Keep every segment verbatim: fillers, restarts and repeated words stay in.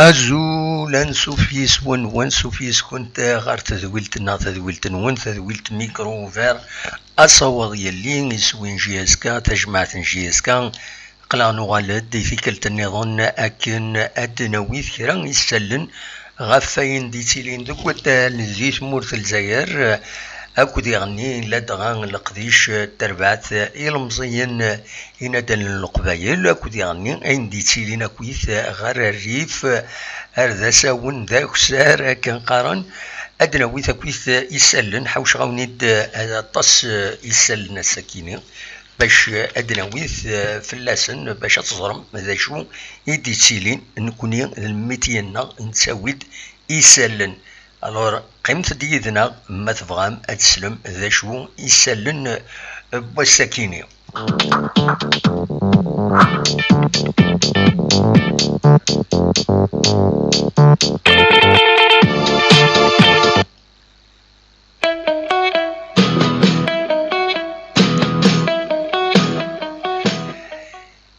Azul, ansuf yis-wen, wansuf yis-kent ɣer tedwilt-nneɣ, tadwilt-nwen, tadwilt Micro Ouvert, asawaḍ yelli, iswi n J S K, tajmaɛt n J S K. Aql-aɣ nuɣal-d i tikkelt nniḍen akken ad d-nawi kra isallen ɣef wayen d-yettilin deg waddal di tmurt n Lezzayer, akked iɣenni ladɣa leqdic n terbaɛt ilemẓiyen inaddalen n Leqbayel, akked iɣenni ayen d-yettilin akkit ɣer rrif, ar d asawen d akessar akken qqaren. Ad d-nawi akkit isallen, ḥawceɣ-awen-id aṭas isallen ass-akini, bac ad d-nawi fell-asen, bac ad teẓrem d acu i d-yettilin. Nekkni d lmitiya-nneɣ nettawi-d isallen. Alors, qqimet-d yid-neɣ ma tebɣam ad teslem d acu isallen n wass-akini.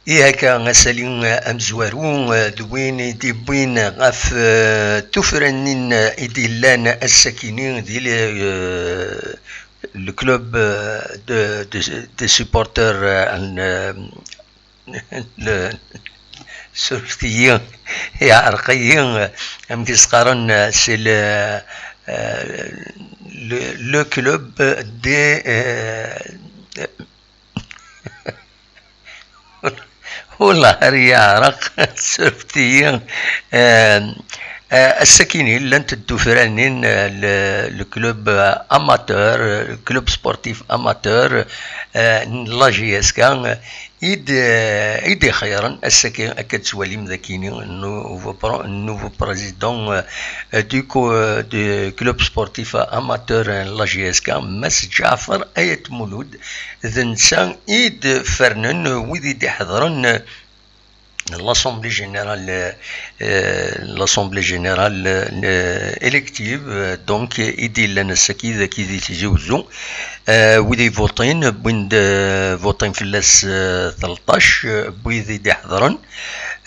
Ihi akka, asali amezwaru d win i d-iwwin ɣef, eh, tufranin i d-illan ass-akini di le, eh, le club, eh, de, de, de supporters, eh, n, eh, le, surfet-iyi, iɛreq-iyi, amek i s-qqaren, c'est le, eh, le, le club des, eh, Wellah ar yeɛreq, surfet-iyi. Eh, eh, ass-akini llant-d tufranin, eh, le, le club, eh, amateur, eh, le club sportif amateur, eh, n la J S K, eh, i d, eh, i d-ixeyyren ass-agi akka d-tettwalim d akini, nouveau pro-, nouveau président, eh, du co-, eh, du club sportif amateur n la J S K, Mass Ǧaɛfer Ayt Mulud, d netta i d-fernen wid i d-iḥeḍren l'Assemblée Générale, euh, l'Assemblée Générale, euh, élective, euh, donc, i d-illan ass-agi dagi di Tizi Uzzu. Euh, wid ivuṭin, wwin-d, euh, vuṭin fell-as, euh, tleṭṭac, euh, wid i d-iḥeḍren.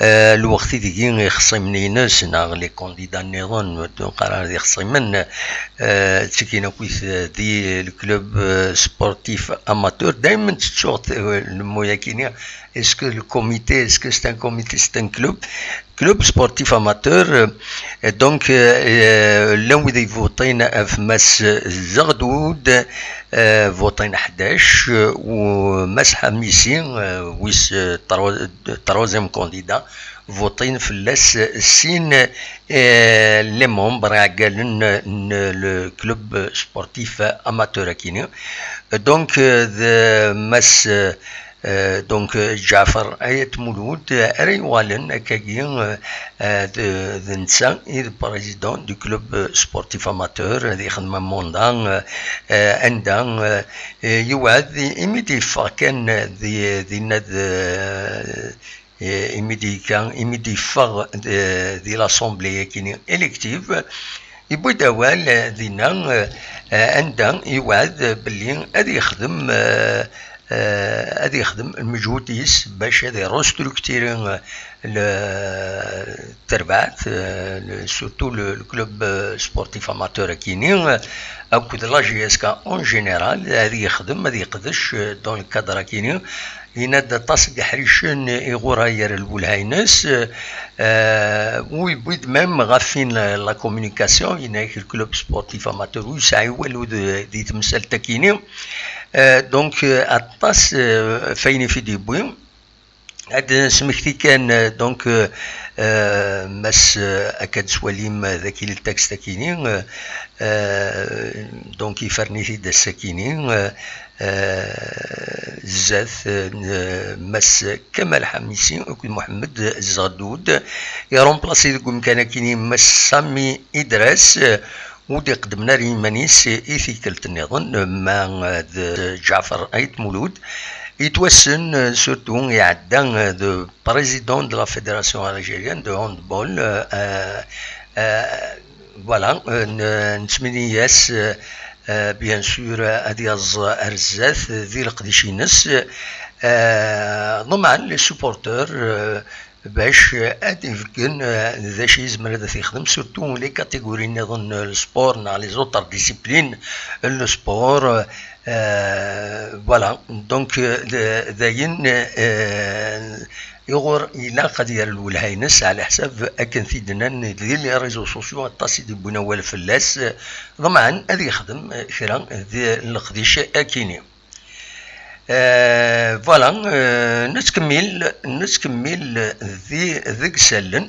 Euh, lweqt i deg ixṣimen-ines, neɣ les candidats nniḍen, ur qqar ara d ixṣimen, euh, ttekin akkit, euh, di le club, euh, sportif amateur. Daymen tettuɣ, euh, le mot-akini, est-ce que le comité, est-ce que c'est un comité, c'est un club? Club sportif amateur, euh, et donc, euh, euh, llan wid ivuṭin ɣef Mass Zeɣdud, euh, vuṭin ḥdac, euh, u Mass Ḥamisi, euh, wis, euh, troi-, troisième candidat, vuṭin fell-as sin, euh, les membres iɛeggalen n le club sportif amateur akini. Donc, euh, d Mass, euh, Euh, donc, euh, Ǧaɛfer Ayt Mulud, euh, ara yuɣalen akkagi, euh, euh, d, d netta i d président du club, euh, sportif amateur, ad ixdem amanda, euh, euh, anda, euh, euh, yewɛed i-, imi d-yeffeɣ kan, euh, di, dinna d, euh, euh, imi d-yekka, imi d-yeffeɣ, euh, di l'assemblée akini élective, yewwi-d awal, euh, dinna, euh, euh, anda yewɛed belli ad yexdem, euh, euh, ad yexdem lmeǧhud-is bac ad irestructiri, euh, le terbaɛt, euh, le, surtout le, le club, euh, sportif amateur akini, euh, akked la J S K en général, ad yexdem, ad yeqdec, euh, dans le cadre akini. Yenna-d aṭas n yeḥricen i ɣur-a ger lwelha-ines, euh, u yewwi-d même ɣef win la, la communication, yenna-ak le club sportif amateur ur yesɛi walu d, di temsalt akini. Euh, donc, euh, aṭas, euh, f ayen i t-id-yewwi. Ad d-nesmekti kan, euh, donc, euh, euh, Mass, euh, akka d-twalim, euh, daki le texte akini, euh, euh, donc, iferni-t-id ass-akini, euh, euh, zdat, euh, n, euh, Mass Kamal Ḥamisi akked Muḥemmed Zɣedud. Iremplaṣi deg umkan akini Mass Sami Idres, euh, ur d-iqeddmen ara iman-is i tikkelt nniḍen, ma d Ǧaɛfer Ayt Mulud. Yettwassen, surtout, iɛedda de président de la Fédération algérienne de handball. Euh, euh, euh, voilà, euh, n-, nettmenni-yas, euh, euh, bien sûr, ad yaẓ ar zdat di leqdic-ines. Euh, ḍemɛen les supporters, euh, bac, euh, ad ibeggen, euh, d acu yezmer ad t-yexdem, surtout les catégories nniḍen n le sport neɣ les autres disciplines n le sport. Euh, voilà, donc, euh, d-, dayen, euh, iɣur ilaq ad yerr lwelha-ines ɛla ḥsab akken t-id-nnan di les réseaux sociaux, aṭas i d-yewwin awal fell-as, ḍemɛen ad yexdem, euh, kra di leqdic akini. Euh, voilà, euh, nettkemmil, nettkemmil di, deg isallen.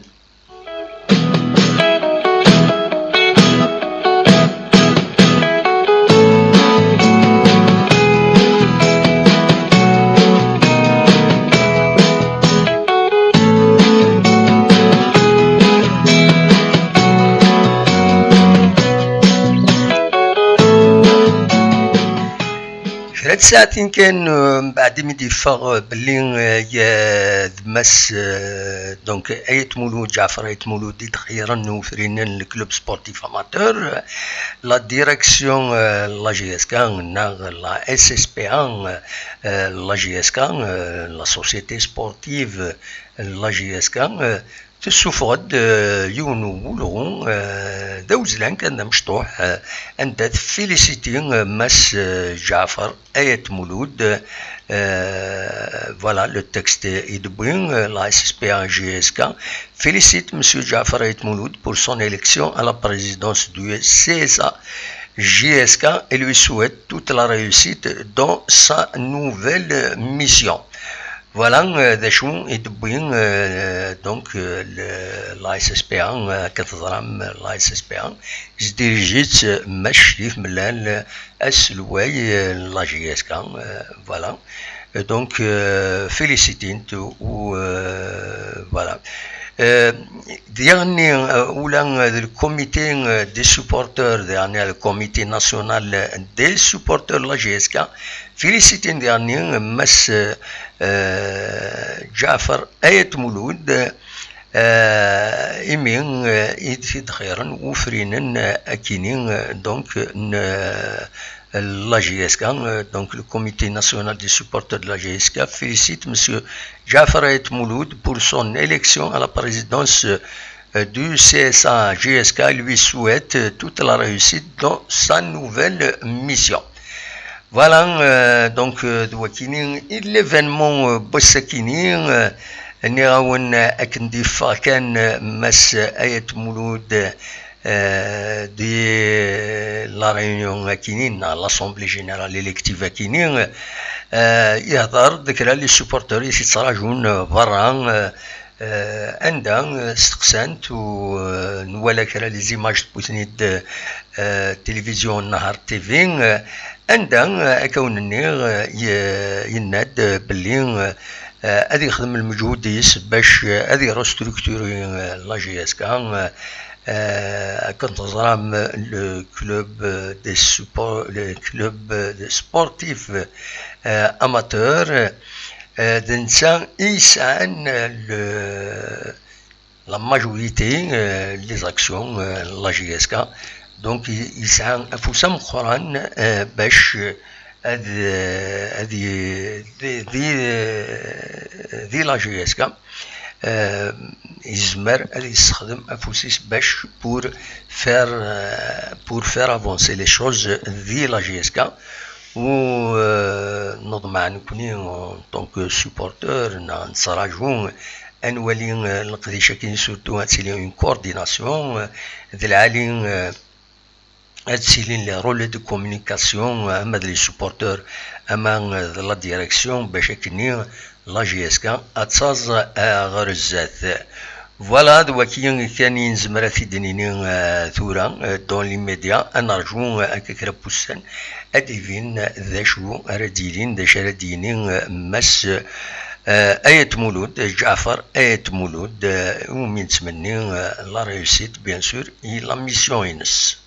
Kra n tsaɛtin kan, euh, mbeɛd imi d-yeffeɣ, euh, belli, euh, ya-, d Mass, euh, donc, Ayt Mulud, Ǧaɛfer Ayt Mulud, i d-xeyren ufrinen le club sportif amateur, euh, la direction, euh, la J S K neɣ la S S P A, euh, la J S K, euh, la société sportive, euh, la J S K, euh, tessuffeɣ-d, euh, yiwen n wulɣu, euh, d awezlan kan, d amecṭuḥ, euh, anda tfilisiti, euh, Mass, euh, Ǧaɛfer Ayt Mulud, euh, voilà, le texte i d-tewwi, euh, la S S P A J S K félicite Monsieur Ǧaɛfer Ayt Mulud pour son élection à la présidence du C S A J S K et lui souhaite toute la réussite dans sa nouvelle mission. Voilà, euh, d acu i d-tewwi, euh, donc, euh, le, la S S P A, euh, akken teẓram, la S S P A, yesdirij-itt, euh, Mass Chrif Mellal, euh, aselway, euh, n la J S K, euh, voilà. Euh, donc, euh, félicitint, ou, euh, voilà. Euh, diɣenni, euh, ula, euh, le comité, euh, des supporters, diɣenni, le comité national, euh, des supporters de la J S K, félicitint diɣenni, euh, Mass, euh, euh, Ǧaɛfer Ayt Mulud, euh, imi, euh, i d-, i d-xeyren wufrinen, euh, akini, euh, donc, n, euh, la J S K, euh, donc le Comité national des supporters de la J S K félicite Monsieur Ǧaɛfer Ayt Mulud pour son élection à la présidence, euh, du C S A J S K, lui souhaite, euh, toute la réussite dans sa nouvelle mission. Voilà, euh, donc, euh, d wakini i d l'événement, euh, n wass-akini, euh, nniɣ-awen, euh, akken d-yeffeɣ kan, euh, Mass Ayt Mulud, euh, di la réunion akini, neɣ l'assemblée générale élective akini, euh, yehder-d kra les supporters i t-yettrajun, euh, berra, euh, euh, anda, euh, steqsan-t u, euh, nwala kra les images tewwit-d, euh, télévision Nahar T V, euh, anda, euh, akka wen-nniɣ, euh, ye-, yenna-d, euh, belli, euh, euh, ad yexdem lmeǧhud-is bac, euh, ad irestructuri, euh, la J S K, euh, euh, akken teẓram, le club, euh, des suppo-, le club, euh, des sportifs, euh, amateurs, euh, d netta i yesɛan, euh, le, la majorité, euh, les actions, euh, la J S K. Donc, i-, yesɛa afus ameqqran, euh, bac, euh, ad, ad y-, di, di, di la J S K, euh, yezmer ad yessexdem afus-is bac pour faire, euh, pour faire avancer les choses di la J S K. U, euh, neḍmeɛ nekni en tant que supporter, neɣ nettraǧu ad nwali, euh, leqdic-agi, surtout ad tili une coordination, euh, d lɛali, euh, ad ttilin les relais de communication, euh, ama d les supporters, ama, euh, d la direction, bac akkenni la J S K ad taẓ, euh, ɣer zdat. Voilà, d waki kan i nezmer ad t-id-nini, euh, tura, euh, dans l'immédiat, ad nerǧu, euh, akka kra n wussan, ad d-ibin d acu ara d-yilin, d acu ara d-yini, euh, Mass, euh, Ayt Mulud, Ǧaɛfar Ayt Mulud, euh, umi nettmenni, euh, la réussite, bien sûr, i la mission-ines.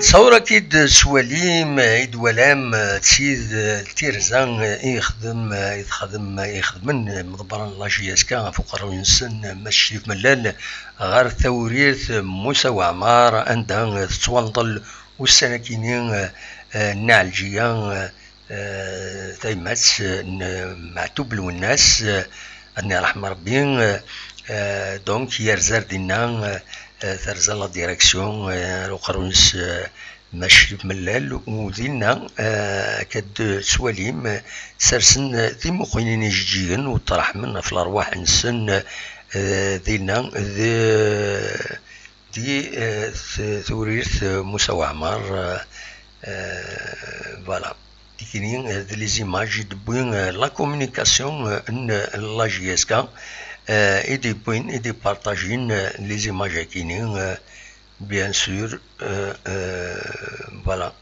Ttṣawur-agi-d s walim, i d-twalam, d tid, d tirza i yexdem, i texdem, i xedmen imḍebbren n la J S K ɣef uqerruy-nsen, Mass Crif Mellal, ɣer tawrirt Musa Waɛmar, anda tettwanḍel ussan-agi-ni, eh, Nna Ɛelǧiya, eh, tayemmat, eh, n Meɛtub Lwennas, eh, ad ten-yerḥem Rebbi, eh, eh, donc yerza ar dinna, eh, eh, terza la direction, eh, ar uqerruy-nnes, eh, Mass Crif Mellal, u dinna, eh, akka d-tettwalim, eh, sersen, eh, timuqinin ijeǧǧigen u ṭṭerḥmen ɣef lerwaḥ-nsen, eh, dinna, d, di, eh, t-, tewrirt, eh, Musa Waɛmar, eh, eh, voilà. Tikini, eh, d les images i d-tewwi, eh, la communication, eh, n, eh, la J S K, eh, i d-yewwin, i d-ypartajin, eh, les images-agi-ni, eh, bien sûr, eh, eh, voilà.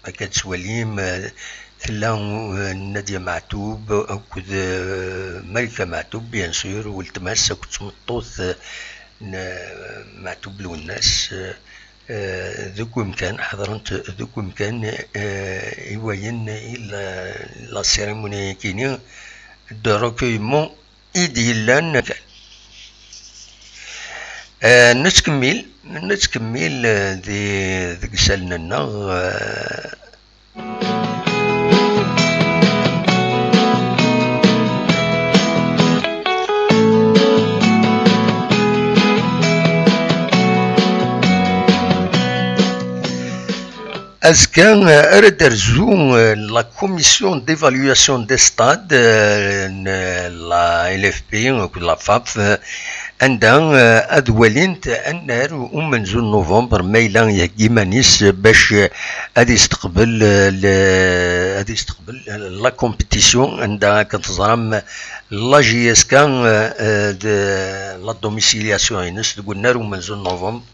Akka tettwalim, eh, tella, eh, Nadia Meɛtub akked, eh, Malika Meɛtub, bien sûr, weltma-s akked tmeṭṭut, eh, n, eh, Meɛtub Lwennas, eh, eh, deg umkan, ḥeḍrent deg umkan, eh, i wayen i la, la cérémonie-agi-ni de recueillement i d-yellan. Eh, nettkemmil, nettkemmil, eh, di, deg isallen-nneɣ, eh. Azekka, eh, ara d-terzu, eh, la commission d'évaluation des stades, eh, n la L F P akked la FAF, eh, anda, eh, ad walint annar umenzu n novembre, ma yella iheggi iman-is bac, eh, ad isteqbel, eh, le-, ad isteqbel, eh, la compétition, anda akken teẓram la J S K, eh, eh, de la domiciliation-ines deg unnar umenzu n novembre.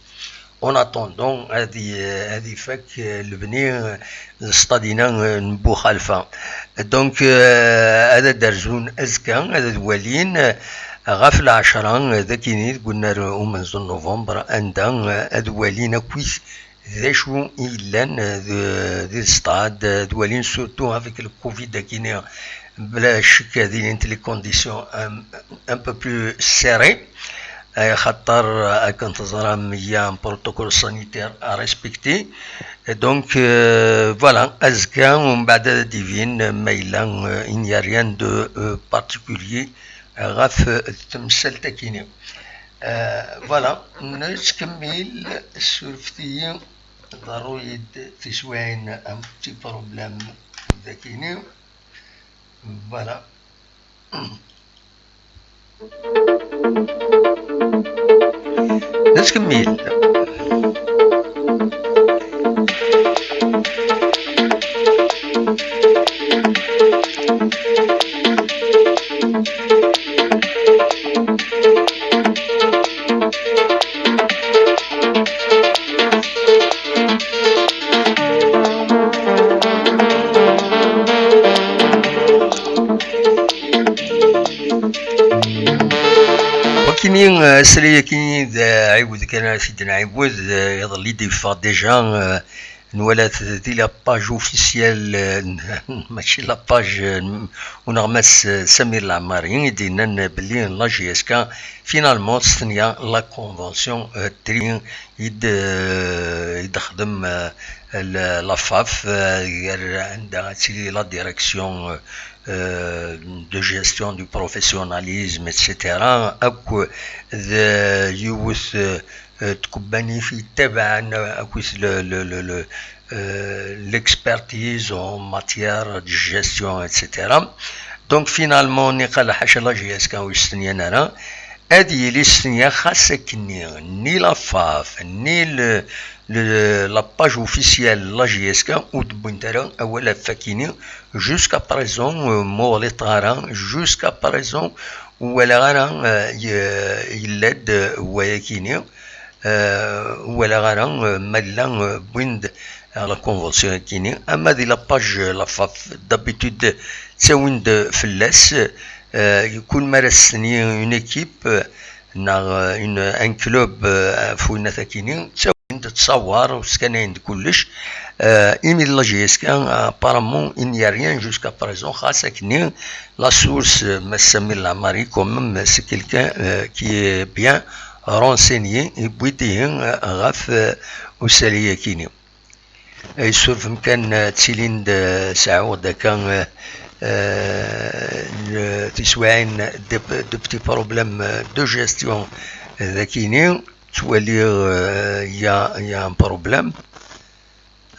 En attendant, ad i-, ad ifak, eh, lebni, eh, n stadina, eh, n Buxalfa. Donc, eh, ad ad-rzun azekka, ad ad-walin, eh, ɣef lɛecṛa, eh, d akini deg unnar umenzu n novembre, anda, eh, ad walin akkit d acu i yellan, eh, d, di stade, eh, ad walin surtout avec le covid akini, bla ccek ad ilint les conditions un, un peu plus serrées. Eh, xaṭer, eh, akken teẓram, il y a un protocole sanitaire à respecter. Et donc, euh, voilà, azekka, umbeɛd ad d-ibin, euh, ma yella, euh, il n'y a rien de, euh, particulier, euh, ɣef, euh, temsalt-akini. Euh, voilà, nettkemmil, surfet-iyi, ḍerru-yi-d tiswiɛin, un petit problème dakini. Voilà. Nettkemmil. Wakimi, eh, aslay-agi d, eh, ɛiwed kan ara t-id-nɛiwed, eh, iḍelli d-yeffeɣ déjà, eh, nwala-t di la page officielle, eh, mačči la page, eh, n uneɣmas, eh, Samir Lamari, i d-yennan belli la J S K, finalement, testenya la convention, eh, tri i d-, eh, i d-texdem, eh, la, la FAF, eh, gar anda ad tili la direction, eh, eh, de gestion du professionnalisme, et cetera, akk d yiwet, eh, eh, tkebbanit yettabaɛen akked le, le, le, le, eh, l'expertise en matière de gestion, et cetera. Donc, finalement, niqal ḥaca la J S K ur yestenyan ara, ad yili yestenya xas akkenni, ni la FAF, ni le, le, la page officielle la J S K ur d-wwint ara awal ɣef wakkini. Jusqu'à présent, euh, ma ur ɣliṭeɣ ara, jusqu'à présent, ur walaɣ ara, euh, y-, yella-d, euh, wayakini, euh, ur walaɣ ara, euh, ma llan, euh, wwin-d, euh, la convention-akini, ama di la page, euh, la FAF, d'habitude, ttawin-d fell-as, euh, kul mi ara testenyi une équipe, euh, neɣ, euh, une, un club, euh, ɣef winnat akini, ttawin-d ttṣawar, skanayen-d kullec. Euh, imi d la J S K, apparemment, il n'y a rien jusqu'à présent, xas akkenni, la source, euh, Mass Samir Lamari, quand même, c'est quelqu'un, euh, qui est bien renseigné, yewwi-d ihi, euh, ɣef, euh, usalay-akini. Yessuref amkan, eh, ttilin-d, eh, seɛɛuɣ-d akka, eh, eh, le, tiswiɛin de, de petits problèmes, eh, de gestion, eh, dakini, ttwaliɣ, eh, y a, y a un problème.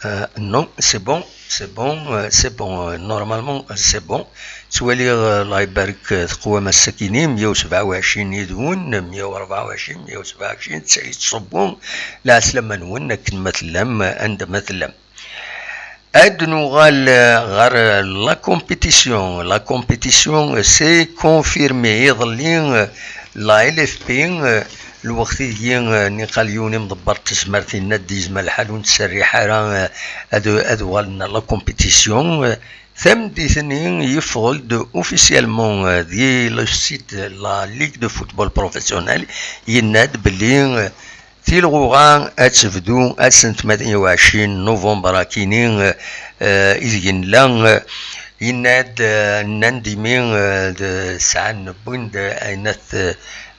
Eh, non, c'est bon, c'est bon, eh, c'est bon, eh, normalement, eh, c'est bon. Ttwaliɣ, eh, Allah ibarek, eh, teqwam ass-akini, meyya u sebɛa u ɛecrin yid-wen, meyya u rebɛa u ɛecrin, meyya u sebɛa u ɛecrin, tesɛa yettṣubbu, lɛeslama-nwen, akken ma tellam, eh, anda ma tellam. Ad nuɣal, eh, ɣer, eh, la compétition. La compétition, eh, c'est confirmé. Iḍelli, eh, la L F P, eh, lweqt-igi, eh, niqal yiwen imḍebber n tezmert yenna-d yezmer lḥal ur nettserriḥ ara, eh, ad, ad uɣalen ɣer la compétition. Eh, tameddit-nni yeffeɣ-d officiellement, eh, di le site la Ligue de football professionnel, yenna-d belli, eh, tilɣuɣa ad tebdu ass n tmanya u ɛecrin november akini, eh, eh, ideg nella, eh, yenna-d, eh, nnan-d imi, eh, d-, sɛan, wwin-d, eh, ayen at, eh,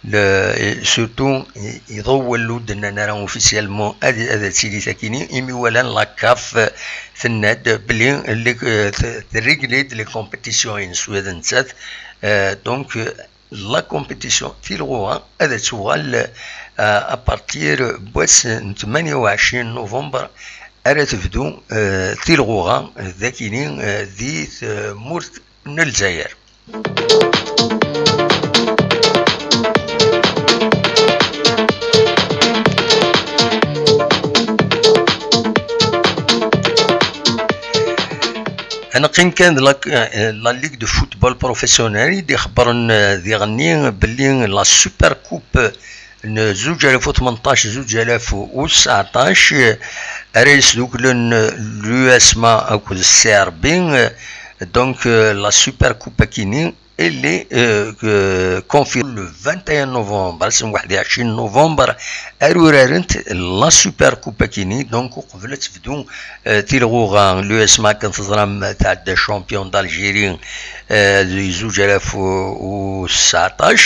le, surtout, i-, iḍewwel ur d-nnan ara officiellement ad, ad tili takini, imi walan la CAF, eh, tenna-d belli les, eh, t-, terregle-d les compétitions-ines ula d nettat, eh, donc, eh, la compétition tilɣuɣa ad tuɣal, eh, à partir n wass n tmanya u ɛecrin november ara tebdu, eh, tilɣuɣa dakini, eh, di tmurt n Lezzayer. Ad neqqim kan d la, la Ligue de football professionnel i d-ixebbren, eh, diɣenni belli la Super Coupe n zuǧ alaf u tmenṭac, zuǧ alaf u tseɛṭac, eh, ara yesduklen l'U S M A akked C R B, eh, donc, eh, la Super Coupe akini, elle est, euh, que, confirmée le vingt et un novembre, ass n waḥed u ɛecrin november, ara urarent la Super Coupe akini, donc uqbel ad tebdu, euh, tilɣuɣa, l'U S M A akken teẓram tɛedda champion d'Algérie, euh, di zuǧ alaf u tseɛṭac,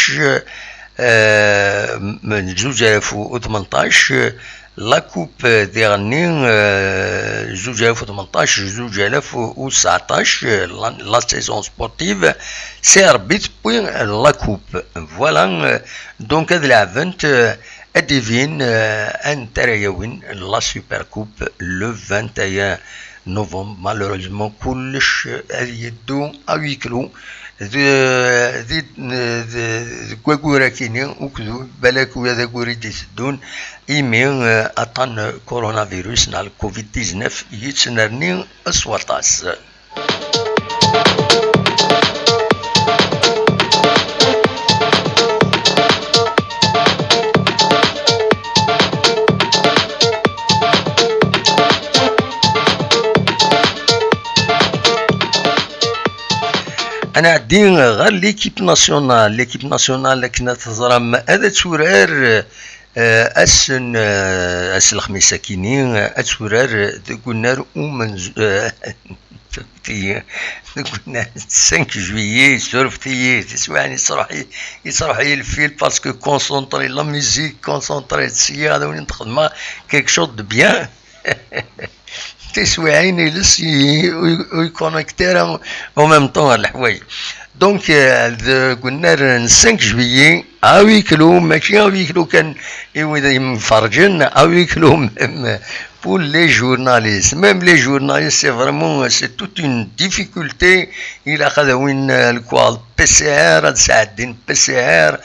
euh, m-, zuǧ alaf u tmenṭac, euh, la Coupe, euh, diɣenni, euh, zuǧ alaf u tmenṭac, zuǧ alaf u tseɛṭac, euh, la, la saison sportive, C R B tewwi la Coupe. Voilà, euh, donc ad lɛebent, euh, ad d-ibin, euh, anta ara yawin la Super Coupe le vingt et un novembre. Malheureusement, kullec ad yeddu à huis clos. D-, di-, d-, deg wayyur akini, ukdu, balak ula d ayyur i d-iteddun, imi, eh, aṭṭan n coronavirus neɣ le covid dix-neuf yettnerni s waṭas. Ad nɛeddi ɣer l'équipe nationale. L'équipe nationale, akken ad teẓram, ad turar, eh, ass n, eh, ass n lexmis akini, ad turar deg unnar umenzu-, eh, deg unnar cinq juillet, surfet-iyi, tiswiɛin yettruḥ-, yettruḥ-iyi lfil parce que concentré la musique, concentré sya, ad awen-d-xedmeɣ quelque chose de bien. Tiswiɛin iles i, ur, ur yeconnecté ara en même temps ɣer leḥwayeǧ. Donc, euh, deg unnar n cinq juillet, à huis clos, mačči à huis clos kan i wid yemferrǧen, à huis clos même pour les journalistes. Même les journalistes, c'est vraiment, c'est toute une difficulté. Ilaq ad awin, euh, lekwaɣeḍ P C R, ad sɛeddin P C R,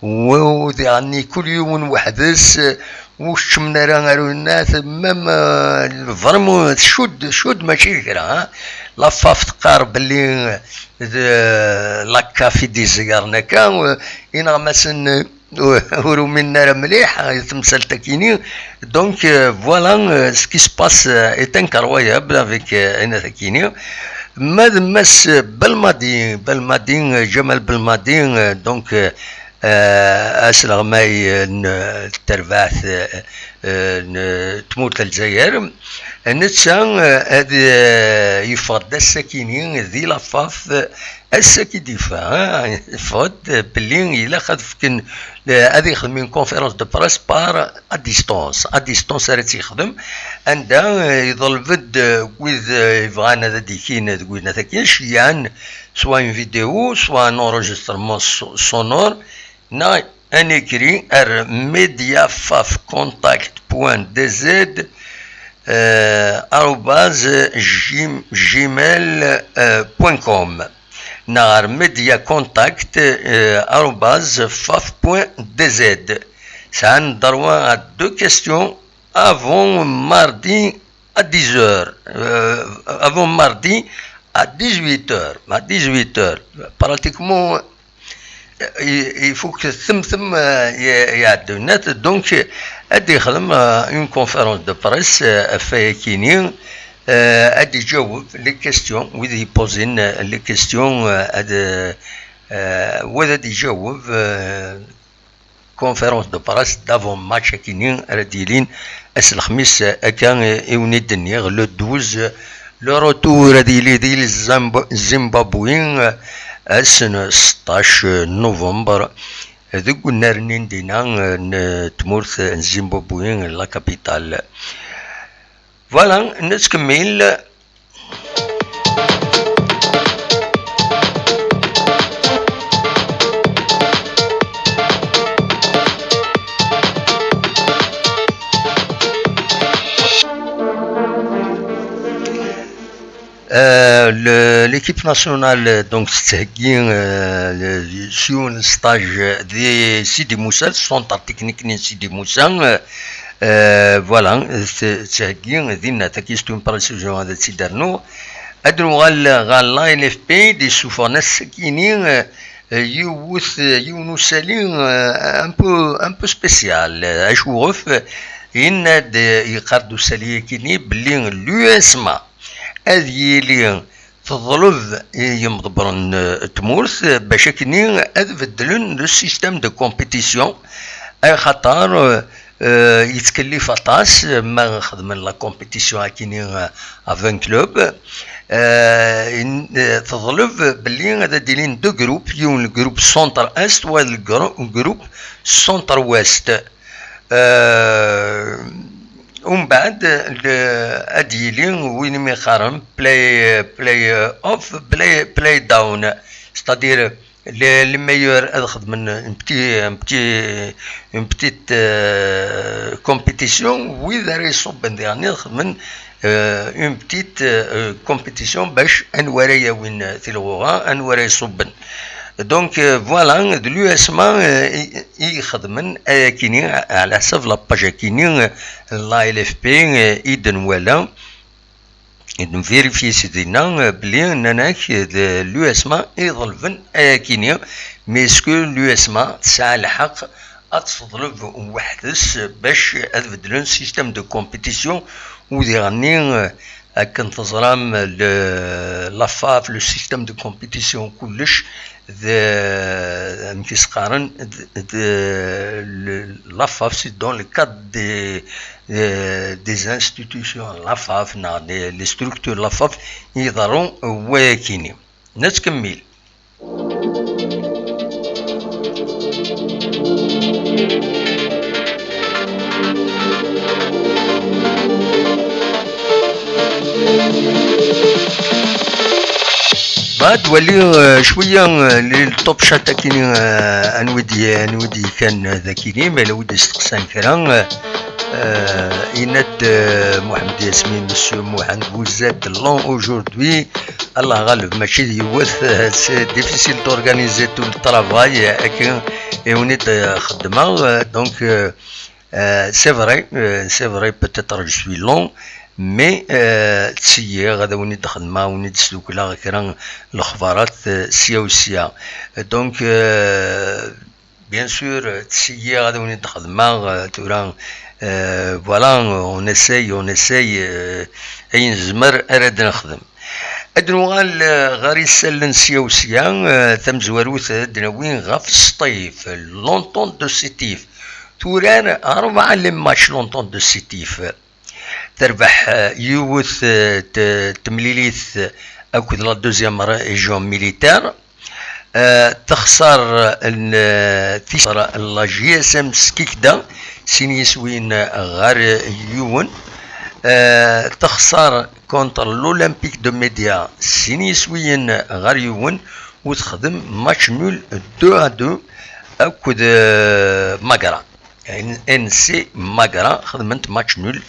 u diɣenni kul yiwen weḥd-s, ur keččmen ara ar unnar, même, euh, vraiment tcudd, tcudd mačči d kra, hein. La FAF teqqar belli d la CAF i d-izeggren akka, euh, ineɣmasen, euh, ur uminen ara mliḥ, euh, temsalt akini. Donc, euh, voilà, euh, ce qui se passe, euh, est incroyable avec, euh, ayen akini. Ma d Mass Belmadi, Belmadi, euh, Ǧamal Belmadi, euh, donc, euh, euh, asleɣmay, euh, n, euh, terbaɛt, euh, euh, n tmurt n Lezzayer. Netta, euh, ad, euh, yeffeɣ-d ass-akini di la FAF, euh, ass-agi d-yeffeɣ, hein, yeffeɣ-d, euh, belli ilaq ad fken, euh, ad yexdem une conférence de presse par à distance. À distance ara tt-yexdem, anda, euh, yeḍleb-d, euh, wid, euh, yebɣan ad d-ikin deg wid n at-, akin, ceyɛen soit une vidéo, soit un enregistrement so-, sonore, neɣ un écrit ar mediafafcontact point D Z, euh, arobase gm-, gmail, euh, point com, neɣ ar mediacontact, euh, arobase faf point D Z. Sɛan droit à deux questions avant mardi à dix heures, euh, avant mardi à dix-huit heures, à dix-huit heures. Pratiquement, euh, il, il faut que temtem, euh, y, y a de net. Donc, euh, ad yexdem, euh, une conférence de presse, euh, ɣef wayakini, euh, ad iǧaweb les questions, wid yepozen, euh, les questions, euh, ad, euh, wid ad iǧaweb, euh, conférence de presse d'avant-match akini ara d-yilin ass n lexmis, akka i wen-d-nniɣ, le douze, le retour ad yili di Zimb-, Zimbabwe, ass n seṭṭac novembre, deg unnar-nni n dinna n tmurt n Zimbabwe, la capitale. Voilà, nettkemmil. Euh, le, l'équipe nationale, donc, tettheggi, euh, le, s yiwen stage di Sidi Moussa, le centre technique n Sidi Moussa, euh, Euh, voilà, tettheggi dinna, tagi c'est une précision ad tt-id-rnuɣ. Ad nuɣal ɣer la L F P, d-issufɣen ass-akini, euh, yiwet, yiwen usali, euh, un peu, un peu spécial. Acuɣef? Yenna-d, yeqqar-d usali-akini belli l'USMA ad yili teḍleb i yimḍebbren n tmurt bac akkenni ad beddlen le système de compétition, axaṭer, euh, yettkellif aṭas ma xedmen la compétition akkenni à vingt clubs. Euh, in-, euh, teḍleb belli ad d-ilin deux groupes, yiwen le groupe centre-est, wa le gru-, groupe centre-ouest. Euh, umbeɛd, le-, ad d-yili win umi qqaren play, play off, play, play down. C'est-à-dire, le, le meilleur ad xedmen un petit, un petit, une petite, euh, compétition, wid ara iṣubben diɣen ad xedmen, euh, une petite, euh, compétition bac anwa ara yawin tilɣuɣa, anwa ara iṣubben. Donc, euh, voilà, d l'USMA, euh, i, i ixedmen ayakini, ɛla ḥsab la page akini, euh, la L F P, euh, i d-nwala, i d-nvérifier si dinna, euh, belli nnan-ak, euh, d l'USMA i iḍelben ayakini, mais est-ce que l'USMA tesɛa lḥeqq ad teḍleb weḥd-s bac ad beddlen système de compétition u diɣenni, euh, Akken teẓram, le, la FAF, le système de compétition, kullec d, amek i s-qqaren, d, d, le, la FAF, c'est dans le cadre des, euh, des institutions la FAF, neɣ des, les structures la FAF, i iḍerru wayakini. Nettkemmil. Ad wali, euh, cwiya, euh, les top chat akini, euh, anwi d-, anwi d-yekkan, euh, dakini, ma yella wi d-isteqsan kra, euh, euh, yenna-d, euh, Mohamed Yasmin, Monsieur Mohamed, vous êtes long aujourd'hui. Allah ɣaleb, mačči d yiwet, euh, c'est difficile d'organiser tout le travail, euh, akken i wen-id, euh, xeddmeɣ, euh, donc, euh, euh, c'est vrai, euh, c'est vrai, peut-être je suis long, mais, euh, ttiyyiɣ ad wen-id-xedmeɣ, ad wen-id-sdukleɣ kra n lexbarat, euh, sya u sya. Donc, euh, bien sûr, euh, ttiyyiɣ ad wen-id-xedmeɣ, euh, tura, euh, voilà, on essaye, on essaye, euh, ayen nezmer ara d-nexdem. Ad nuɣal, euh, ɣer isallen sya u sya, euh, tamezwarut ad d-nawi ɣef Sṭif, l'Entente de Sétif. Turar rebɛa les matchs l'Entente de Sétif. Terbeḥ, euh, yiwet, euh, t-, temlilit akked la deuxième région militaire. Euh, texṣer, euh, n, euh, tis-, la J S M Skikda, sin yiswiyen ɣer yiwen. Euh, texṣer contre l'Olympique de Média, sin yiswiyen ɣer yiwen, u texdem match nul deux à deux akked, euh, Magra. N-, N C Magra xedment match nul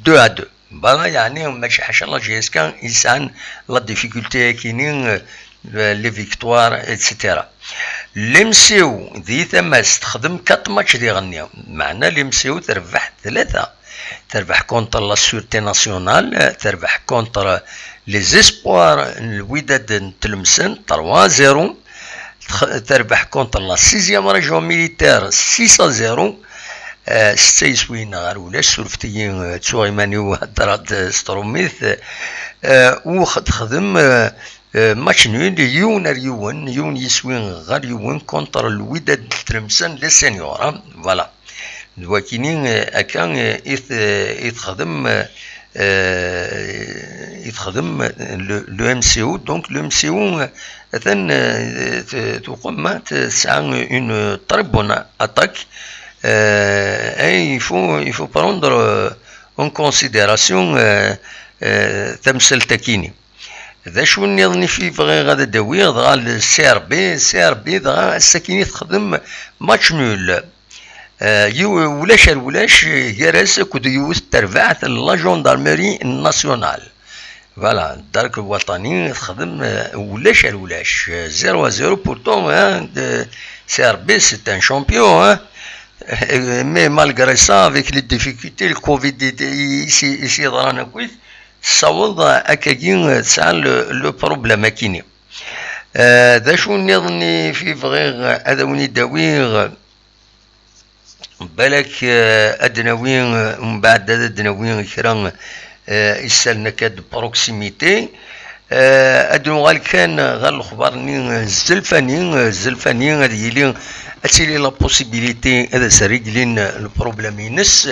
deux à deux. Voilà, yeɛni mačči ḥaca la J S K i yesɛan la difficulté-akini, euh, les victoires, et cetera. L'M C O di tama-s texdem quatre matchs diɣenni, meɛna l'M C O terbeḥ tlata. Terbeḥ contre la Sûreté Nationale, terbeḥ contre les Espoirs n Lwidad n Tlemcen, trois à zéro. Tx-, terbeḥ contre la sixième région militaire, six à zéro. Euh, setta yiswiyen ɣer ulac, surfet-iyi, euh, ttuɣ iman-iw heddreɣ-d s trumit. Euh, u x-, texdem, euh, euh, match nul, yiwen ar yiwen, yiwen yiswi ɣer yiwen contre Lwidad n Tlemcen, les seniors, hein, voilà. D wakini, euh, akka, euh, i t-, i texdem, euh, euh, i texdem, euh, le, le M C O. Donc, le M C O, euh, atan, euh, t-, tuqem, hein, tesɛa une très bonne attaque. Euh, et il faut, il faut prendre, euh, en considération, euh, euh, tamsalt-akini. D acu nniḍen i fi bɣiɣ ad d-awiɣ, dɣa le C R B, C R B, dɣa ass-akini texdem match nul. Euh, yiw-, ulac ar ulac, gar-as akked yiwet n terbaɛt n la gendarmerie nationale. Voilà, Dderk Lwaṭani texdem, euh, ulac ar ulac, euh, zéro à zéro, pourtant, hein, de, C R B, c'est un champion, hein. Euh, mais malgré ça, avec les difficultés, le covid i, i, i, i s-yeḍran akkit, tessaweḍ akkagi, euh, tesɛa le, le problème akini. Euh, d acu nniḍen i fi bɣiɣ ad awen-id-awiɣ? Balak, euh, ad d-nawi, euh, mbeɛd ad d-nawi kra, euh, isallen akka de proximité. Euh, ad nuɣal kan ɣer lexbar-nni, euh, zelfani, euh, zelfani ad yili, ad tili la possibilité ad as-réglin le problème-ines,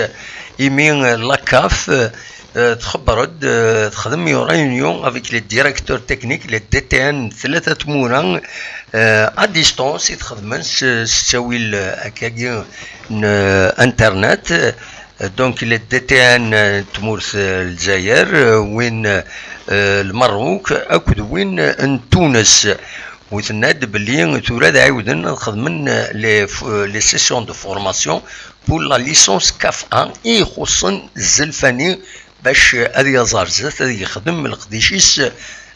imi, euh, la CAF, euh, Euh, txebber-d, euh, texdem une réunion avec les directeurs techniques, les D T N n tlata tmura, euh, à distance, i txedmen s, s ttawil, euh, akkagi n, euh, internet. Euh, donc, les D T N n tmurt, euh, Lezzayer, euh, win, euh, Lmerruk, akked win, euh, n Tunes. U tenna-d belli tura ad ɛiwden ad xedmen, euh, les, f-, les sessions de formation pour la licence CAF un i ixuṣṣen zelfani bac ad yaẓ ar zdat, ad yexdem leqdic-is,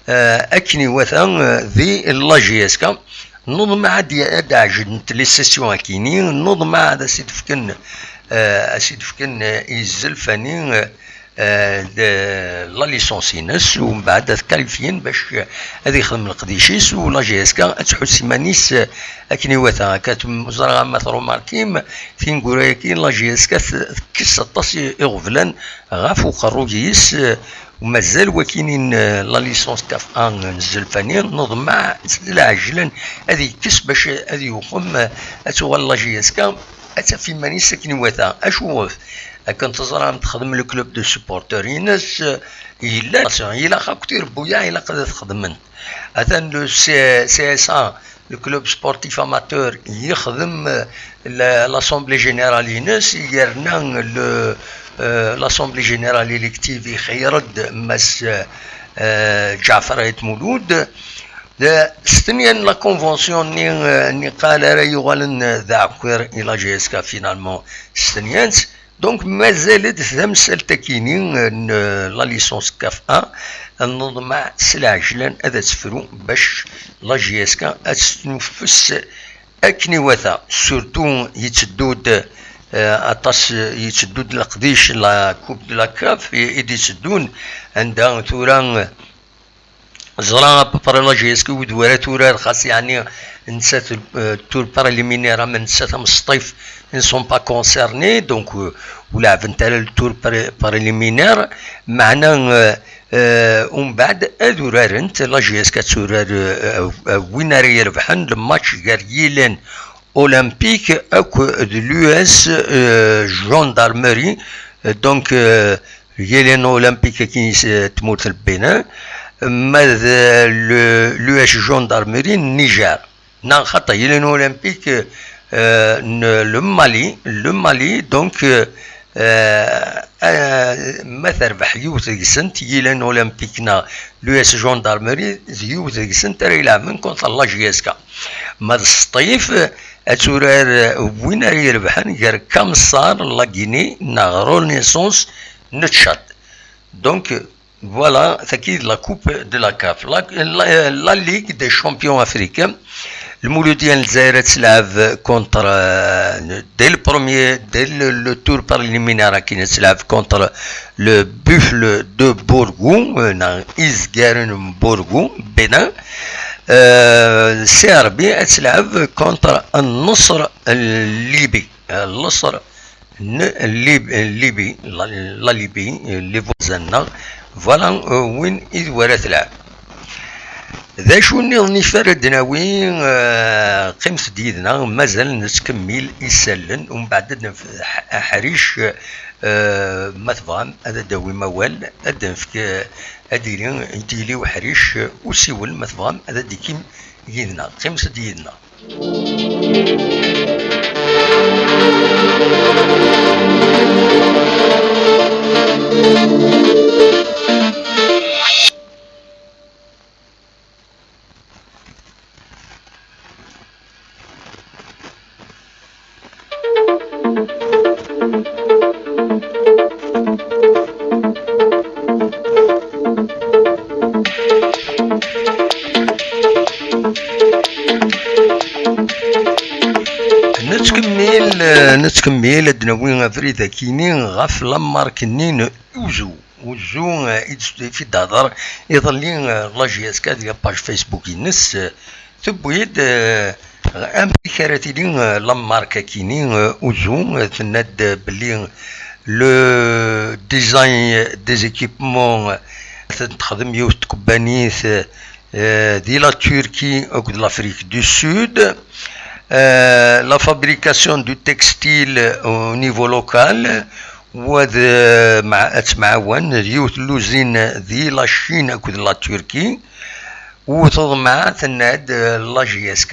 eh, akken iwata, eh, di la J S K. Neḍmeɛ ad d-, ad d-ɛejdent les sessions akini, neḍmeɛ ad as-id-fken, eh, as-id-fken, eh, i zelfani, eh, eh, d-, la licence-ines, u mbeɛd ad qualifyen bac ad yexdem leqdic-is, u la J S K ad tḥuss iman-is, eh, akken iwata. Akka tum-, ẓriɣ ama trumarkim, tineggura-agi la J S K t-, tekkes aṭas i-, iɣeblan ɣef uqerruy-is, eh, U mazal wakinin, eh, la licence CAF un n Zelfani, neḍmeɛ s lɛejlan ad yekkes bac ad yuxem, eh, ad tuɣal la J S K, ad taf iman-is akken iwata. Acuɣef? Akken teẓram, texdem le club de supporters-ines, eh, yella, ilaq akk tirebbuyaɛ, ilaq ad t-xedmen. Atan le C-, C S A, le club sportif amateur, yexdem, euh, la-, l'assemblée générale-ines, yerna le, euh, l'assemblée générale élective ixeyyer-d Mass, euh, Ǧaɛfer Ayt Mulud. D-, s tenyan la convention-nni, euh, nni qal ara yuɣalen d aɛekkiṛ i la J S K finalement. S tenyant, Donc, mazal-d tamsalt-akini n, euh, la licence CAF un, neḍmeɛ s lɛejlan ad tefru bac la J S K ad tesnuffes akken iwata. Surtout yetteddu-d, euh, aṭas, yetteddu-d leqdic, la Coupe de la CAF i, i d-itteddun, anda tura, euh, Ẓra à peu près la J S K wid wara turar, xas yeɛni nettat, euh, tour préliminaire, ama nettat am Sṭif, ils ne sont pas concernés, donc, euh, ur lɛibent ara le tour pré-, préliminaire, meɛna, euh, euh, umbeɛd ad urarent, la J S K ad turar, euh, euh, win ara irebḥen le match gar Yilin Olympique akked l'U S, euh, Gendarmerie, euh, donc, euh, Yilin Olympique akkin s tmurt n Bénin, ma d le, l'U S Gendarmerie n Niger. Neɣ xaṭi, Yilin Olympique, euh, n le Mali, le Mali, donc, euh, euh, euh, ma terbeḥ yiwet deg-sent, Yilin Olympique neɣ l'U S Gendarmerie, d yiwet deg-sent ara ilɛben contre la J S K. Ma d Sṭif, ad turar, euh, win ara irebḥen gar Kamsar, la Guinée, neɣ Renaissance, n Tchad. Donc, voilà, tagi d la Coupe de la CAF. La, la, la Ligue des Champions Africains, Lmouloudia n Lezzayer ad telɛeb contre, euh, dès le premier, dès le, le tour préliminaire, ad telɛeb contre le Buffle de Bourgou, euh, neɣ Izgaren n Bourgou, Bénin. Euh, C R B ad telɛeb contre النصر الليبي. Euh, النصر n Lib-, Libye, la, la Libye, les voisins-nneɣ. Voilà, euh, win i d wara telɛeb. D acu nniḍen i ara d-nawi, euh, qqimet-d yid-neɣ, mazal nettkemmil isallen, umbeɛd ad nef-, aḥric, euh, ma tebɣam ad d-tawim awal, ad d-nefk, euh, ad d-yili, ad d-yili uḥric, euh, usiwel, ma tebɣam ad d-tikim yid-neɣ. Qqimet-d yid-neɣ. Nettkemmil, eh, nettkemmil ad d-nawi abrid akini ɣef la marque-nni n Uzu. Uzu, eh, i d-, i d-tehder iḍelli, eh, la J S K di la page Facebook-ines, eh, tewwi-d, eh, amek ara tili, eh, la marque-akini, eh, Uzu, eh, tenna-d, eh, belli le design des équipements, eh, texdem yiwet n tkebbanit, eh, eh, di la Turquie akked l'Afrique du Sud. Eh, la fabrication du textile au niveau local, wa d, eh, mɛ-, ad temɛawan d yiwet n l'usine di la Chine akked la Turquie. U teḍmeɛ, tenna-d, eh, la J S K,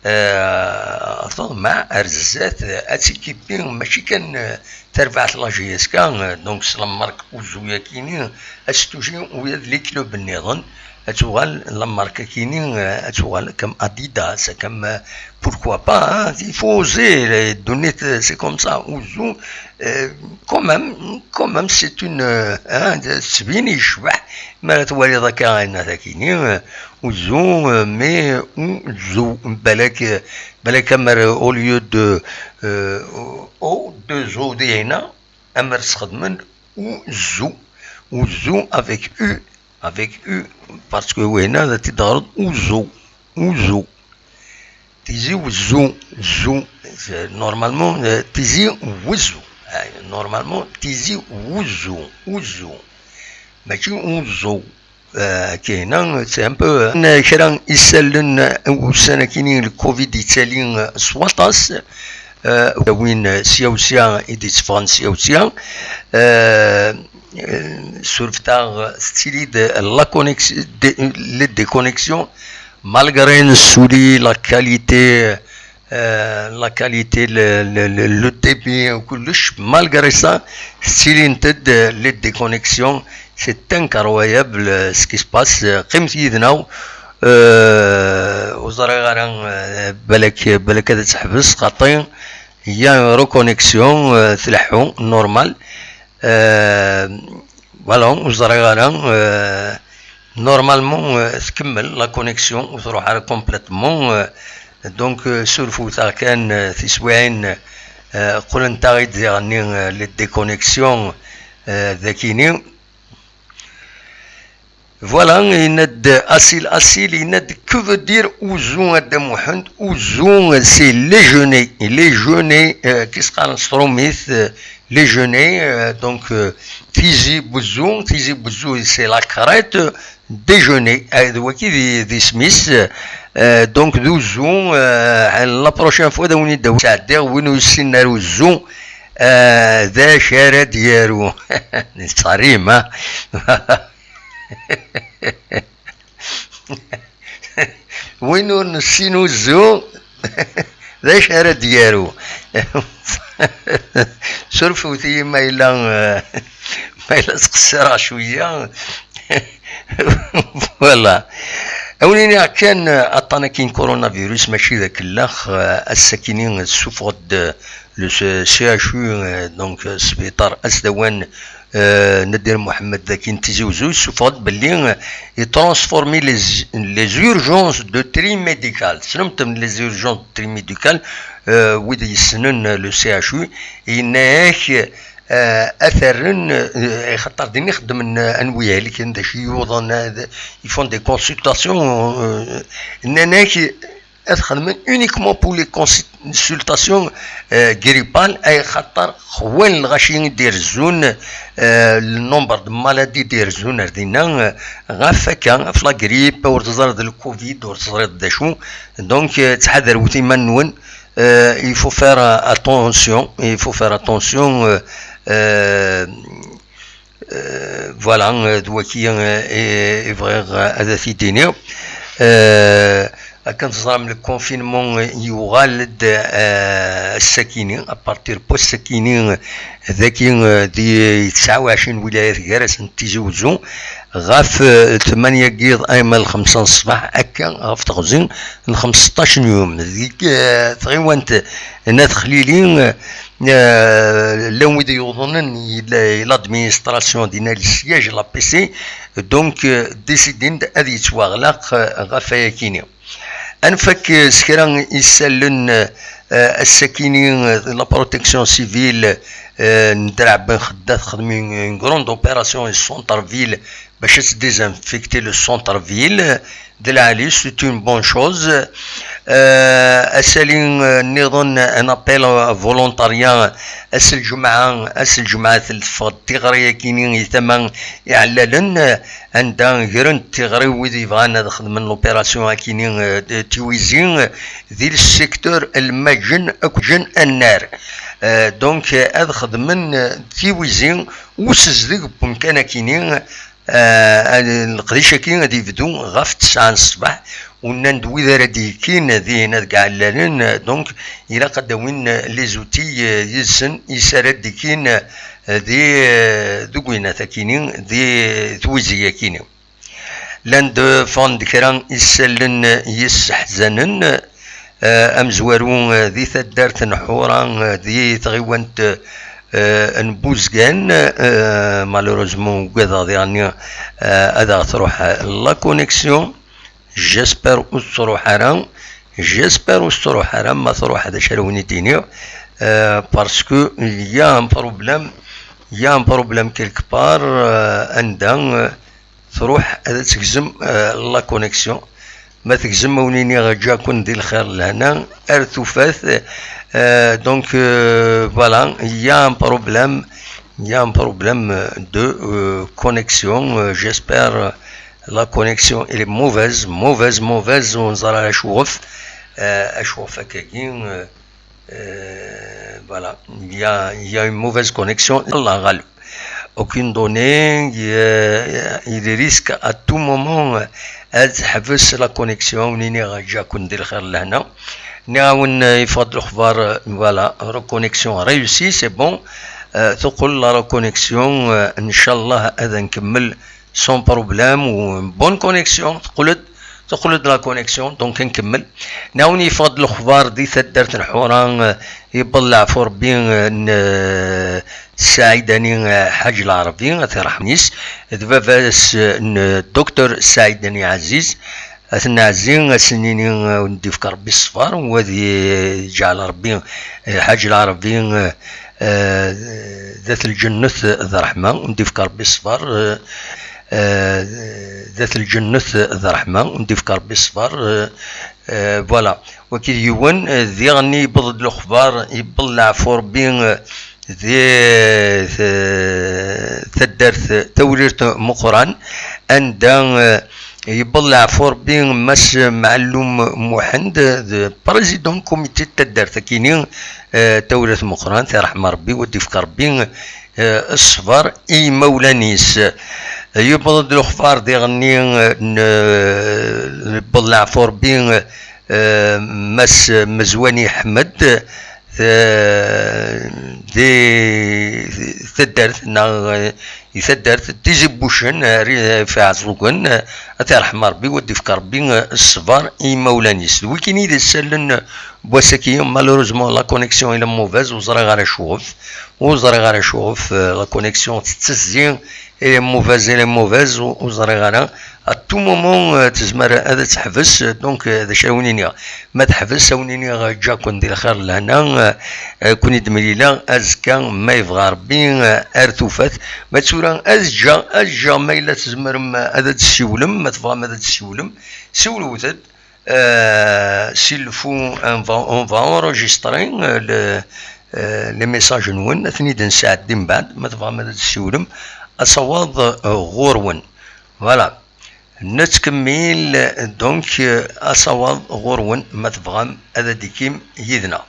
eh, teḍmeɛ ar zdat, eh, ad tikipi, mačči kan, eh, tarbaɛt la J S K, eh, donc s la marque Uzu-yakini, ad s-tuji ula d les clubs nniḍen, ad tuɣal la marque-akini, eh, ad tuɣal comme Adidas, comme, eh, pourquoi pas, hein, il faut oser, eh, ddunit, eh, c'est comme ça, Uzu, eh, quand même, quand même, c'est une, eh, hein, tettbin yecbeḥ, mi ara twaliḍ akka ayen-a takini, eh, Uzu, eh, mais Uzu, balak, eh, balak amer, eh, au lieu de, eh, O, deux O dihina, amer sxedmen Uzu, Uzu avec U, avec U, parce que wihina ad t-id-ɣreḍ Uzu, Uzu. Tizi Wezzu, Zu, c'est normalement, euh, Tizi Wezzu. Euh, normalement, Tizi Wezzu, Uzu. Mačči uẓu. Euh, kayna, c'est un peu, euh, kra isallen, euh, ussan akini le covid yettali, euh, s waṭas, euh, win, euh, sya u sya i d-itteffɣen sya u sya, euh, euh, surfet-aɣ, euh, tettili-d la connex-, de-, les déconnexions, malgré nesuli la qualité, euh, la qualité, le, le, le, le débit, kullec, malgré ça, tettilint-d, euh, les déconnexions, c'est incroyable, euh, ce qui se passe, euh, qqimet yid-neɣ, euh, ur ẓriɣ ara, euh, balak, balak ad teḥbes, xaṭi, il y a une reconnexion, euh, tleḥḥu, normal. Euh, voilà, ur ẓriɣ ara, euh, normalement, euh, tkemmel la connexion, ur truḥ ara complètement, euh, donc, euh, surfut-aɣ kan, euh, tiswiɛin, euh, qqlent-aɣ-id diɣenni, euh, les déconnexions, euh, dakini. Voilà, yenna-d Asil, Asil, yenna-d, que veut dire uzu, a Dda Muḥend? Uzu, c'est les genêts. Les genêts, euh, qu'est-ce qu'on se remet, euh, les genêts, euh, donc, euh, Tizi Buzou, Tizi Buzou, c'est la crête des genêts. Euh, d waki d, d isem-is. Euh, donc, d uzu, euh, la prochaine fois, d awen-id-awiɣ. Sɛeddiɣ win ur yessinen ara uzu, euh, d acu ara d-yaru? Nettṣerrim, hein? Win ur nessin uzu, d acu ara d-yaru? Surfewt-iyi ma yella, ma yella ttqeṣṣireɣ cwiya. Voilà. Awen-iniɣ kan, aṭṭan-agi n coronavirus mačči d akellax, ass-akini ssufeɣ-d le C H U, euh, donc, euh, sbiṭar asdawan, euh, Nadir Mohamed daki n Tizi Uzzu, yessufeɣ-d belli, euh, yettṛansfurmi les, les urgences de tri médical. Tessnem les urgences de tri médical, euh, wid yessnen, euh, le C H U, yenna-ak, euh, ad t-rren, euh, axaṭer din i xeddmen, euh, anwi ihelken, d acu i yuḍen, euh, ils font des consultations, euh, nnan-ak, ad xedmen uniquement pour les consultations, euh, grippales, ay xaṭer xwan lɣaci i d-irezzun, euh, le nombre de maladies i d-irezzun ar dinna, euh, ɣef akka, ɣef la grippe, ur teẓriḍ d le covid, ur teẓriḍ d acu. Donc, euh, ttḥadarewt iman-nwen, euh, il faut faire, euh, attention, il faut faire attention, euh, euh, Euh, voilà, euh, d waki, euh, i, i bɣiɣ, euh, ad t-id-iniɣ. Euh, akken teẓram, le confinement, euh, yuɣal-d, euh, ass-akini, à partir n wass-akini, euh, daki, euh, di tesɛa u ɛecrin lwilayat gar-asent Tizi Uzzu, ɣef, euh, tmanya n yiḍ arma d lxemsa n ṣṣbeḥ, akka ɣef teɣzi n xemseṭṭac n yum. Deg, euh, tɣiwant n At Xlili, euh, Euh, llan wid yuḍnen i la-, i l'administration dinna, le siège, l'A P C, donc, euh, décidin-d ad yettwaɣlaq, euh, ɣef wayakini. Ad nfak, euh, s kra isallen, euh, ass-akini, euh, la protection civile, euh, n Draɛ Ben Xedda texdem une, une grande opération i centre-ville bac ad désinfecter le centre-ville. D lɛali, c'est une bonne chose. Euh, asali, euh, nniḍen, un appel, euh, volontariat, ass n lǧemɛa, ass n lǧemɛa teffeɣ-d tiɣri akini i tama iɛellalen, euh, anda gren tiɣri wid yebɣan ad xedmen l'opération akini, euh, de Tiwizi, euh, di le secteur Lmaǧen akked Ǧen Annar. Euh, donc, euh, ad xedmen, euh, Tiwizi, usezdeg n wemkan akini, euh, leqdic-agi ad yebdu ɣef ttesɛa n ṣṣbeḥ, u nnan-d wid ara d-yekkin dihin ad ɛellalen, euh, donc, ilaq ad d-awin, euh, les outils, euh, yid-sen, is ara d-yekkin, euh, di, euh, deg winat akini, di twizi akini. Llan-d ffɣen-d kra isallen yesseḥzanen, eh, amezwaru, eh, di taddart n Ḥura, eh, di tɣiwant, eh, n Buzgan, eh, malheureusement ugadeɣ diɣenni, eh, ad aɣ-truḥ la connexion. J'espère ur tettruḥ ara. J'espère ur tettruḥ ara. Ma truḥ, d acu ara wen-id-iniɣ, eh, parce que il y a un problème, il y a un problème quelque part, eh, anda, eh, truḥ ad tegzem, eh, la connexion. Ma tegzem, a wen-iniɣ ǧǧa-ken di lxir lehna ar tufat. Eh, donc, eh, voilà, il y a un problème. Il y a un problème de euh, connexion. Euh, J'espère euh, la connexion elle est mauvaise, mauvaise, mauvaise. On dirait la chauffe. Euh, la chauffe, euh, euh, voilà. Il y a, il y a une mauvaise connexion. Allah غالب. Aucune donnée. Euh, il risque à tout moment euh, ad teḥbes la connexion. Nini ɣajakun di lxir lehna. Nniɣ-awen, euh, yeffeɣ-d lexbar, euh, voilà, reconnexion réussie, c'est bon. Euh, teqqel la reconnexion, euh, ncallah ad nkemmel sans problème ou une bonne connexion. Teqqel-d, teqqel-d la connexion, donc nkemmel. Nniɣ-awen yeffeɣ-d lexbar di taddart n Ḥura, euh, yewweḍ leɛfu Rebbi, euh, n, euh, Saɛid Ani, euh, Ḥaǧ Lɛerbi, at irḥem-is, d baba-s, euh, n Docteur Saɛid Ani Ɛaziz. Ad ten-nɛezzi, ad sen-nini, eh, ur d-ifk Rebbi ṣṣber, u ad yeǧɛel Rebbi, eh, Ḥaǧ Lɛerbi, eh, eh, dat lǧennet d ṛṛeḥma, ur d-ifk Rebbi ṣṣber, eh, eh, dat lǧennet d ṛṛeḥma, ur d-ifk Rebbi ṣṣber, eh, eh, voilà. Wagi d yiwen, eh, diɣen yewweḍ-d lexbar, yewweḍ leɛfu Rebbi, eh, di, eh, taddart Tawrirt Meqqran, anda, eh, yewweḍ leɛfu Rebbi Mass Mɛellum Muḥend, d président comité n taddart akini, eh, Tawrirt Meqqran, tirḥma Rebbi, wa d-ifk Rebbi, eh, ṣṣber i yimawlan-is. Yewweḍ-d lexbar diɣenni, eh, n, eh, yewweḍ leɛfu Rebbi, eh, Mass Mezwani Ḥmed, eh, di taddart, neɣ, eh, di taddart n Tizi n Wuccen, eh, ri-, f Iɛeẓẓugen, eh, ad t-irḥem Rebbi, wa d-ifk Rebbi, eh, ṣṣber i yimawlan-is. D wigini i d isalen n wass-agi, malheureusement, la connexion est mauvaise, ur ẓriɣ ara acuɣef, ur ẓriɣ ara acuɣef, eh, la connexion tettezzi, elle est mauvaise, elle est mauvaise, ur, ur ẓriɣ ara. À tout moment, euh, tezmer ad teḥbes, donc, euh, d acu ara wen-iniɣ? Ma teḥbes, ad wen-iniɣ, euh, ǧǧa-ken di lxir lehna, euh, euh, kun-id-mlileɣ azekka, ma yebɣa Rebbi, euh, ar tufat. Ma tura, ad ǧǧeɣ, ad ǧǧeɣ, ma yella tzemrem, euh, ad d-tessiwlem, ma tebɣam ad d-tessiwlem, siwlet-d. Euh, s'il faut, on va, on va enregistrer, euh, le, euh, les messages-nwen, ad ten-id-nesɛeddi mbeɛd, ma tebɣam ad d-tessiwlem, asawaḍ, euh, ɣur-wen. Voilà. Nettkemmil, donc, euh, asawaḍ ɣur-wen, ma tebɣam ad d-tikim yid-neɣ.